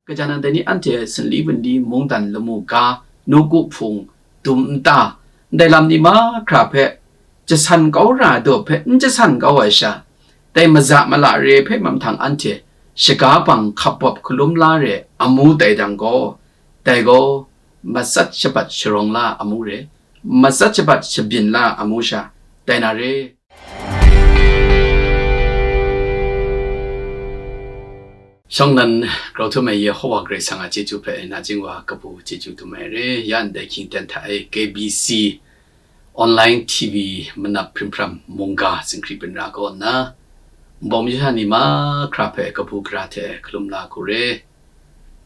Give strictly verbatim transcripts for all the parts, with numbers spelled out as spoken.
Gaja nan dai ni anhte sanli wunli mungdan lamu ga, nawku hpung, dum nta, ndai lam ni mahkra hpe jasan kau ra ai daw hpe n jasan kau ai sha, dai maza mala re hpe mam htang anhte shaga bang hkap bawp hkalum la re amu tai dang gaw, dai gaw matsat shabat sharawng la amu re, matsat shabat shabyin la amu sha, dai na re. Shawng nnan grau htum ai Yehowa Karai Kasang a chyeju hpe nachying wa kabu chyeju dum ai re. Ya ndai hkying ten hta e K B C Online T V manap hprim hpram mungga zinghkri byin ra kaw nna, nbawm masha ni mahkra hpe kabu gara hte hkalum la hku re.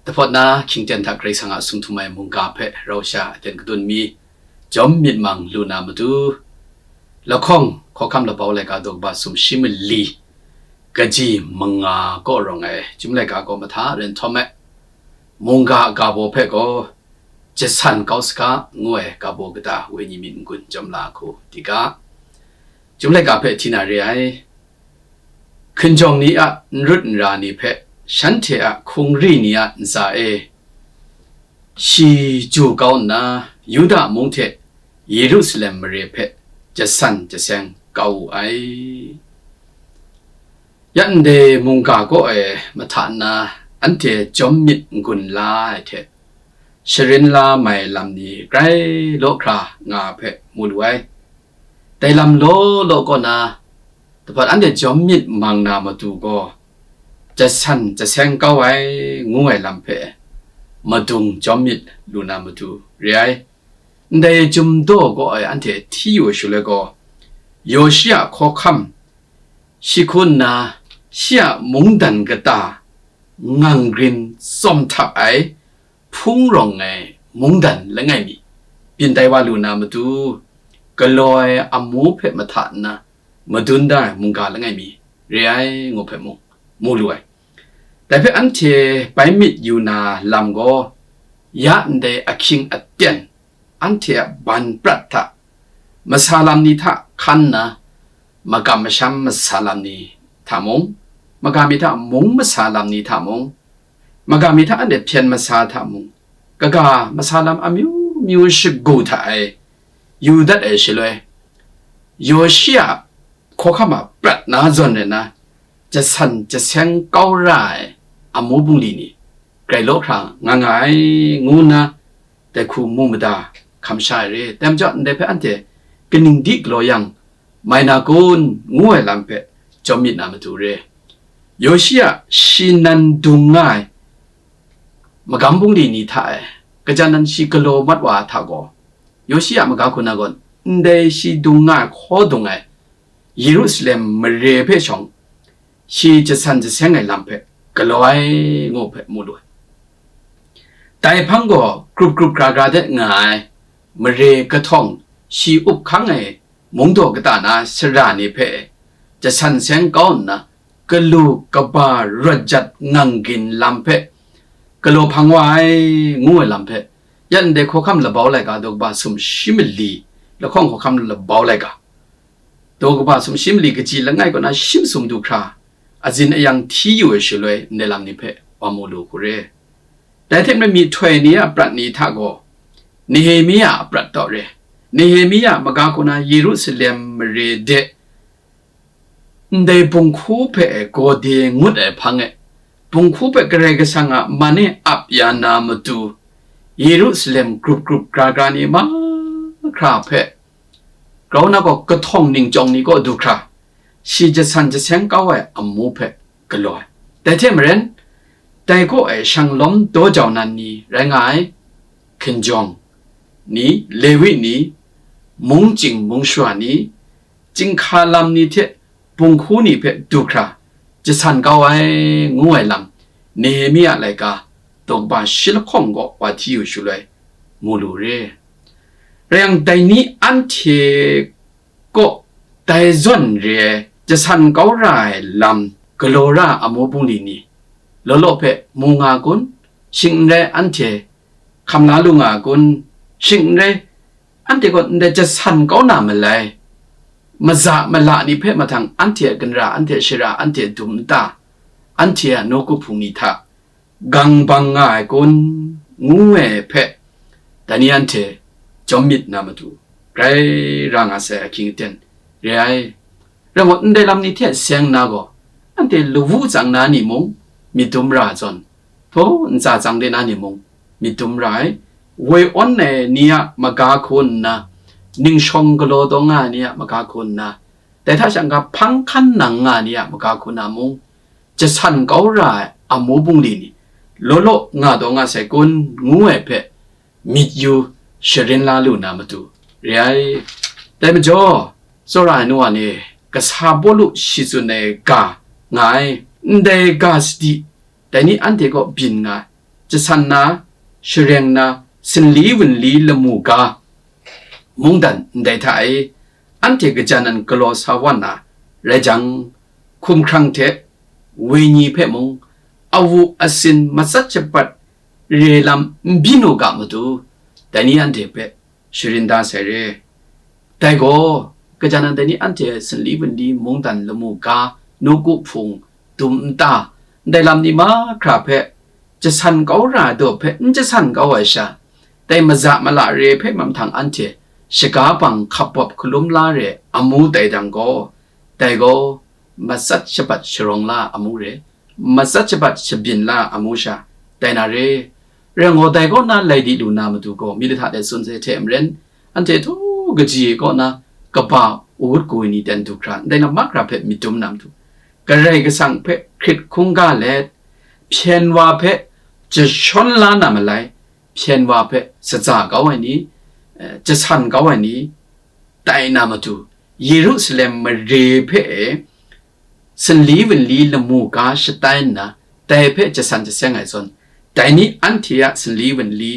Dahpawt na hkying ten hta Karai Kasang a sung htum ai mungga hpe rau sha aten kadun mi, jawm myit mang lu na matu, lahkawng hkawhkam labau laika daw kaba sumshi mali, kaji manga kaw rawng ai Chyum laika kaw mahta ren htawm ai, mungga a ga baw hpe gaw, jasan kau saga ngu ai ga baw kata wenyi myit n-gun jawm la hku di ga. Chyum laika hpe hti na re ai. Hkinjawng ni a n rut n ra ni hpe, shanhte a hkungri ni a ntsa e, shi ju kau nna, Yuda mung hte Yerusalem mare hpe jasan jaseng kau wu ai. Ya ndai mungga kaw e mahta nna anhte jawm myit n-gun la ai hte, sharin la mai lam ni grai law hkra nga ai hpe mu lu ai. Dai lam law law kaw na, dahpawt anhte jawm myit mang na matu gaw, jasan jaseng kau ai ngu ai lam hpe madung jawm myit lu na matu re ai. Ndai Chyum daw kaw e anhte hti yu ai shaloi gaw, Yoshi a hkawhkam shi hku nna, shi a mungdan kata ngang grin tsawm htap ai hpung rawng ai mungdan langai mi, byin tai wa lu na matu, galaw ai amu hpe mahta nna madun da ai mungga langai mi re ai ngu hpe mung mu lu ai. Dai hpe anhte bai myit yu na lam gaw, ya ndai ahkying aten anhte a ban prat hta, masa lam ni hta hkan nna, magam masham masa lam ni hta mung, magam mi hta mung masa lam ni hta mung, magam mi hta anhte hpyen masa hta mung, kaga masa lam amyu myu shagu hta e yu dat ai shaloi, Yoshi a hkawhkam a prat na zawn rai nna, jasan jaseng kau ra ai amu bungli ni grai law hkra nga nga ai, ngu nna dai hku mu mada hkam sha ai re. Dai majaw, ndai hpe anhte kaning di galaw yang, mai na kun, ngu ai lam hpe jawm myit na matu re. Yoshi a shi nan dung nga ai magam bungli ni hta e, gaja nan shi galaw mat wa ai hta gaw, Yoshi a maga hku na gaw, ndai shi dung nga ai hkaw dung ai Yerusalem mare hpe shawng, shi jasan jaseng ai lam hpe galaw ai ngu hpe mu lu ai. Dai hpang gaw grup grup gra gra de nga ai mare kahtawng shi up hkang ai mungdaw kata na sara ni hpe jasan seng kau nna, galu kaba rawt jat ngang gin lam hpe galaw hpang wa ai, ngu ai lam hpe, ya ndai hkawhkam labau laika daw kaba sumshi mali, lahkawng hkawhkam labau laika daw kaba sumshi mali kaji langai kaw na shi masum du hkra, azin ayang hti yu ai shaloi ndai lam ni hpe wa mu lu hku re. Dai hte maren myihtoi ni a prat ni hta gaw, Nehemia a prat taw re. Nehemia maga kaw na Yerusalem mare de ndai bunghku hpe gawde ngut ai hpang e, bunghku hpe Karai Kasang a man e ap ya na matu, Yerusalem grup grup gra gra ni mahkra hpe grau na gaw kahtawng ningchyawng ni kaw du hkra, shi jasan jaseng kau ai amu hpe galaw ai. Dai hte maren, dai kaw e shanglawm daw jau nan ni rai nga ai, hkinjawng ni, Lewi ni, mungchying mungsha ni, chyinghka lam ni hte bunghku ni hpe du hkra jasan kau ai, ngu ai lam, Nehemia laika daw kaba shi lahkawng kaw wa hti yu shaloi mu lu re. Rai yang, dai ni anhte kaw dai zawn re ai jasan kau ra ai lam galaw ra ai amu bungli ni, law law hpe mu nga kun? Shing n rai, anhte hkam la lu nga kun? Shing n rai, anhte gaw ndai jasan kau na malai, maza mala ni hpe mahtang anhte a ginra, anhte a shara, anhte a dum nta, anhte a nawku hpung ni hta gang bang nga ai kun, ngu ai hpe, dai ni anhte jawm myit na matu, grai ra nga sai ahkying aten re ai. Rai ngut, ndai lam ni hte seng nna gaw, anhte lawu tsang na ni mung myit dum ra ai zawn, htaw ntsa tsang de na ni mung myit dum ra ai. Woi awn ai ni a maga hku nna, ningshawng galaw taw nga ai ni a maga hku nna, dai hta shang ga hpang hkan nang nga ai ni a maga hku na mung, jasan kau ra ai amu bungli ni law law nga taw nga sai kun, ngu ai hpe myit yu sharin la lu na matu re ai. Dai majaw, tsawra ai nu wa ni, kasa Pawlu shi tsun ai ga nga ai, ndai ga sadi, dai ni anhte kaw byin nga ai, jasan na, shareng na, sinli wunli lamu ga, mungdan ndai hta e, anhte kaja nan galaw sa wa na rai jang, hkumhkrang hte wenyi hpe mung, awu asin matsat shabat re lam n byin u ga matu, dai ni anhte hpe sharin da sai re. Dai gaw, kaja nan dai ni anhte sinli wunli mungdan lamu ga, nawku hpung, dum nta, ndai lam ni mahkra hpe jasan kau ra ai daw hpe n jasan kau ai sha, dai maza mala re hpe mam htang anhte shaga bang hkap bawp hkalum la re amu tai dang gaw, dai gaw matsat shabat sharawng la amu re, matsat shabat shabyin la amu sha, tai na re. Rai ngut, dai kaw na lai di lu na matu gaw, Milet hta de tsun sai hte maren, anhte htaw kaji kaw na kaba awut gu ai ni ten du hkra, ndai lam mahkra hpe myit dum na matu, Karai Kasang hpe hkrit hkungga let, hpyen wa hpe jashawn la na malai, hpyen wa hpe satsa kau ai ni, eh, jasan kau ai ni, tai na matu, Yerusalem mare hpe e, sinli wunli lamu ga shatai nna, dai hpe jasan jaseng ai zawn, dai ni anhte a sinli wunli,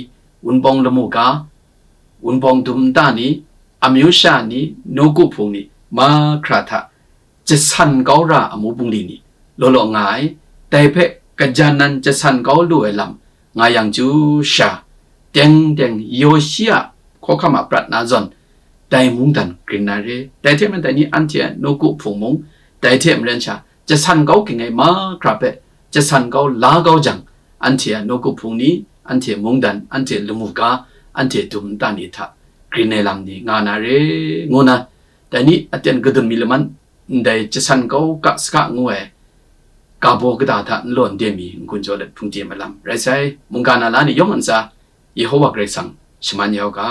wunpawng lamu ga, wunpawng dum nta ni, amyu sha ni, nawku hpung ni, mahkra hta jasan kau ra amu bungli ni law law nga ai. Dai hpe kaja nan jasan kau lu ai lam nga yang chyu sha, teng teng Yoshi a hkawhkam a prat na zawn, dai mungdan grin na re. Dai hte maren dai ni anhte a nawku hpung mung, dai hte maren sha, jasan kau ging ai mahkra hpe jasan kau la kau jang, anhte a nawku hpung ni, anhte mungdan, anhte lamu ga, anhte dum nta ni hta grin ai lam ni nga na re, ngu na, dai ni aten kadun mi laman, ndai jasan kau ga saga ngu ai ga baw kata hta n law n de mi n-gun jaw let hpung de ai lam rai sai. Mungga na la ni yawng ntsa, Yehowa Karai Kasang shaman ya u ga.